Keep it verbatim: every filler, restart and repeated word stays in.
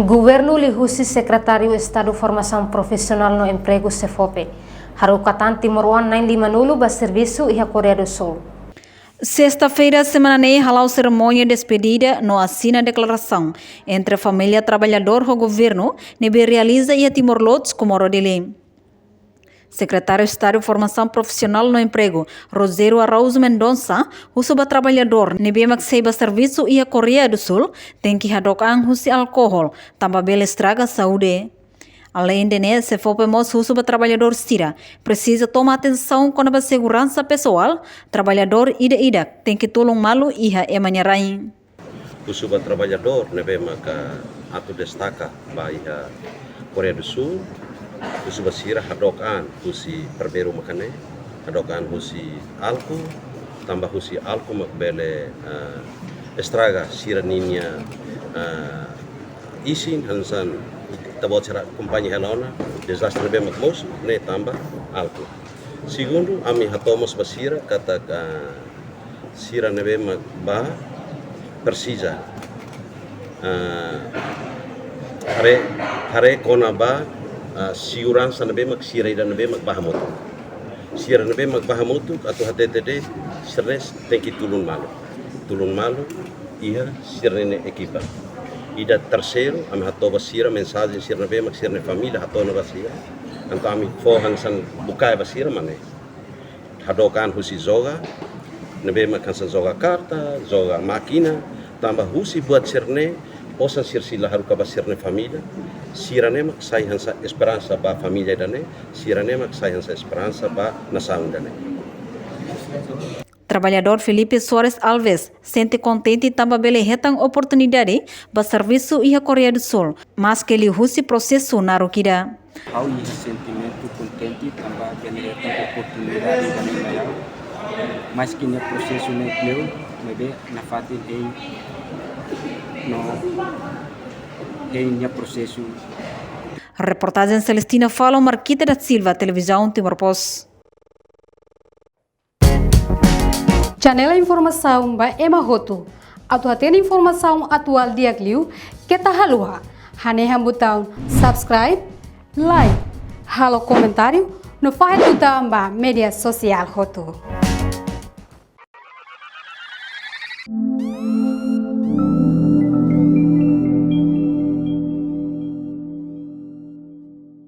Governu liuhusi Sekretáriu Estadu Formasaun Profisionál no Empregu, SEFOPE, haruka tan timoroan na'in-limanulu ba servisu iha Koreia do Súl. Sesta-feira semana ne'e hala'o serimónia despedida no asina deklarasaun entre família traballadór ho governu ne'ebé realiza iha Timor Lotts, Comoro, Dili. Sekretáriu Estadu Formasaun Profisionál no Empregu, Rogério Araújo Mendonça, husu ba traballadór ne'ebé mak sei ba servisu iha Koreia do Súl tenke hadook an husi alkohol, tanba bele estraga saúde. Aleinde ne'e, SEFOPE mós husu ba traballadór sira presiza toma atensaun kona-ba seguransa pesoál, traballadór ida-idak tenke tulun malu iha ema nia rain. Husu ba traballadór ne'ebé maka atu destaka ba iha Koreia do Súl, husu ba sira hadook an husi primeiru maka ne'e, hadook an husi álkol, tanba husi álkol mak bele, ah, estraga sira ninia, ah, isin, hanesan ita-boot sira akompaña hela ona dezastre ne'ebé mak mosu ne'e tanba álkol. Segundu, ami hato'o mós ba sira katak, ah, sira ne'ebé mak bá presiza, ah, haree, haree kona-ba, ah, seguransa ne'ebé mak sira ida ne'ebé mak bá hamutuk. Sira ne'ebé mak bá hamutuk atu hatete de'it, sira-ne'e tenke tulun malu. Tulun malu iha sira-nia ekipa. Ida terseiru, ami hato'o ba sira mensajen sira ne'ebé mak sira-nia família hato'o ona ba sira. Entaun ami fó hanesan bukae ba sira mak ne'e. Hadook an husi joga, ne'ebé mak hanesan joga karta, joga mákina, tanba husi buat sira-ne'e, osan sira sei la haruka ba sira-nia família, sira-ne'e mak sai hanesan esperansa ba família ida-ne'e, sira-ne'e mak sai hanesan esperansa ba nasaun ida-ne'e. Traballadór Filipe Soares Alves sente kontente tanba bele hetan oportunidade ba servisu iha Koreia do Súl, maske liuhusi prosesu naruk ida. Ha'u iha sentimentu kontente tanba bele hetan oportunidade ida-ne'e mai ha'u. Maske nia prosesu ne'e kleur, maibé nafatin hein no hein nia prosesu. Reportajen Celestina Falo, Marquita da Silva, Televizaun Timor Post. Janela informasaun ba ema hotu. Atu hatene informasaun atuál di'ak liu, keta haluha hanehan butaun subscribe, like, halo komentáriu, no fahe tutan ba média sosiál hotu.